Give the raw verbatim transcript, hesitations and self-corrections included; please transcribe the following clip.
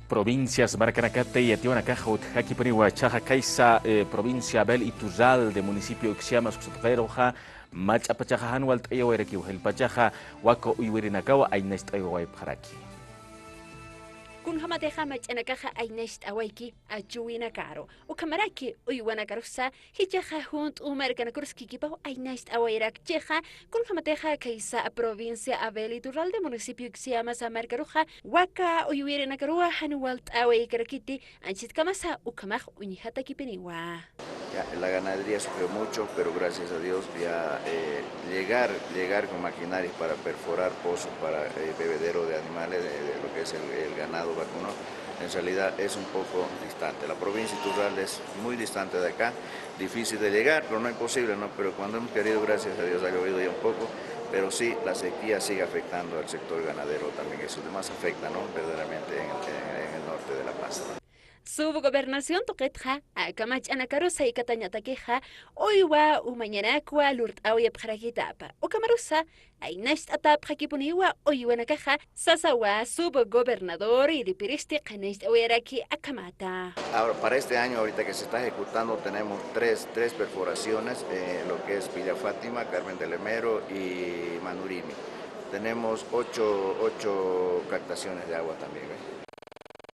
Provincias markanakati yatiwanakaxa utjakipuniwa, jichhaxa khaysa, eh, provincia Abel Iturralde, municipio Ixiamas uksa tuqiruxa, mach'apachaxa jan walt'ayawayarakiwa, jilpachaxa waka uywirinakawa aynacht'awayapxaraki. Kunjamatixa mach'anakaxa aynacht'awayki achuwinakaru, ukhamaraki uywanakarusa, jichhaxa junt'u markanakarus khikipaw aynacht'awayarakchixa, kunjamatixa khaysa provincia Abel Iturralde, municipio Ixiamas markaruxa, waka uywirinakaruwa jan walt'awaykarakiti, anchhitkamasa ukhamax uñjatakipiniwa. Ya, la ganadería sufrió mucho, pero gracias a Dios ya, eh, llegar, llegar con maquinarias para perforar pozos para, eh, bebedero de animales, de, de lo que es el, el ganado vacuno, en realidad es un poco distante. La provincia de Iturralde es muy distante de acá, difícil de llegar, pero no imposible, ¿no? Pero cuando hemos querido, gracias a Dios, ha llovido ya un poco, pero sí, la sequía sigue afectando al sector ganadero también, eso es lo más afecta, ¿no? Verdaderamente en el, en, en el norte de La Paz. Subgobernación tuqitxa, aka mach'anakaru saykatañatakixa, uywa umañanakwa lurt'awayapxarakitapa. Ukhamarusa, aynacht'atapxakipuniwa uywanakaxa, sasawa subgobernador irpiristi qhanañcht'awayaraki akhamata. Ahora, para este año, ahorita que se está ejecutando, tenemos tres, tres perforaciones, eh, lo que es Villa Fátima, Carmen de Lemero y Manurimi. Tenemos ocho, ocho captaciones de agua también, ¿eh?